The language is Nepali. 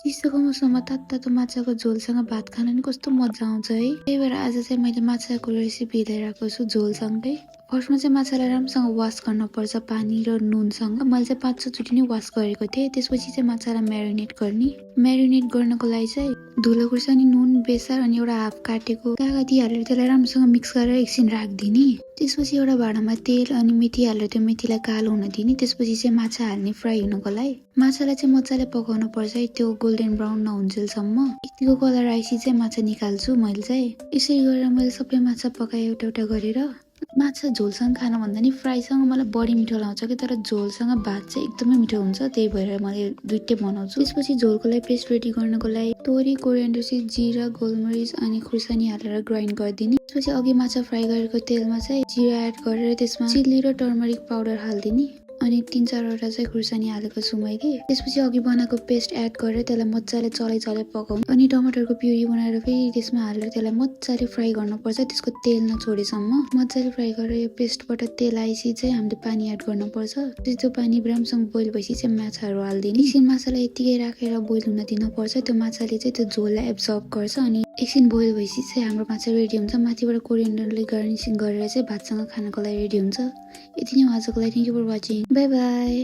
चिसोको मौसममा तातो माछाको झोलसँग भात खान नि कस्तो मजा आउँछ है। त्यही भएर आज चाहिँ मैले माछाको रेसिपी लिएर आएको छु झोलसँगै। फर्स्टमा चाहिँ माछालाई राम्रोसँग वास गर्नुपर्छ पानी र नुनसँग। मैले चाहिँ 5-6 चोटि नै वास गरेको थिएँ। त्यसपछि चाहिँ माछालाई म्यारिनेट गर्ने। म्यारिनेट गर्नको लागि चाहिँ धुलो खुर्सानी, नुन, बेसार अनि एउटा हाफ काटेको कागती हालेर त्यसलाई राम्रोसँग मिक्स गरेर एकछिन राखिदिने। त्यसपछि एउटा भाँडामा तेल अनि मेथी हालेर त्यो मेथीलाई कालो हुन दिने। त्यसपछि चाहिँ माछा हाल्ने फ्राई हुनको लागि। माछालाई चाहिँ मजाले पकाउनु पर्छ है, त्यो गोल्डन ब्राउन नहुन्जेलसम्म। यतिको कलर आएपछि चाहिँ माछा निकाल्छु मैले चाहिँ। यसरी गरेर मैले सबै माछा पकाएँ एउटा एउटा गरेर। माछा झोलसँग खान भन्दा नि फ्राईसँग मलाई बढी मिठो लाग्छ कि, तर झोलसँग भात चाहिँ एकदमै मिठो हुन्छ। त्यही भएर मैले दुईटै बनाउँछु। त्यसपछि झोलको लागि पेस्ट रेडी गर्नको लागि तोरी, कोरिएन्डर सिड, जिरा, गोलमरिच अनि खुर्सानी हालेर ग्राइन्ड गरिदिने। त्यसपछि अघि माछा फ्राई गरेको तेलमा चाहिँ जिरा एड गरेर त्यसमा चिल्ली र टर्मरिक पाउडर हालिदिने। अनि 3-4वटा चाहिँ खुर्सानी हालेको छु मैले। त्यसपछि अघि बनाएको पेस्ट एड गरेर त्यसलाई मजाले चलाइ पकाउनु। अनि टमाटरको प्युरी बनाएर फेरि त्यसमा हालेर त्यसलाई मजाले फ्राई गर्नुपर्छ, त्यसको तेल नछोडेसम्म मजाले फ्राई गरेर यो पेस्टबाट तेल आएपछि चाहिँ हामीले पानी एड गर्नुपर्छ। त्यो पानी राम्रोसँग बोइल भएपछि चाहिँ माछाहरू हालिदिने। एकछिन माछालाई यतिकै राखेर बोइल हुन दिनुपर्छ। त्यो माछाले चाहिँ त्यो झोललाई एब्जर्ब गर्छ अनि एकछिन बोइल भएपछि चाहिँ हाम्रो माछा रेडी हुन्छ। माथिबाट कोरिएन्डरले गार्निसिङ गरेर चाहिँ भातसँग खानको लागि रेडी हुन्छ। यति नै हो आजको लागि। Thank you for watching. Bye by.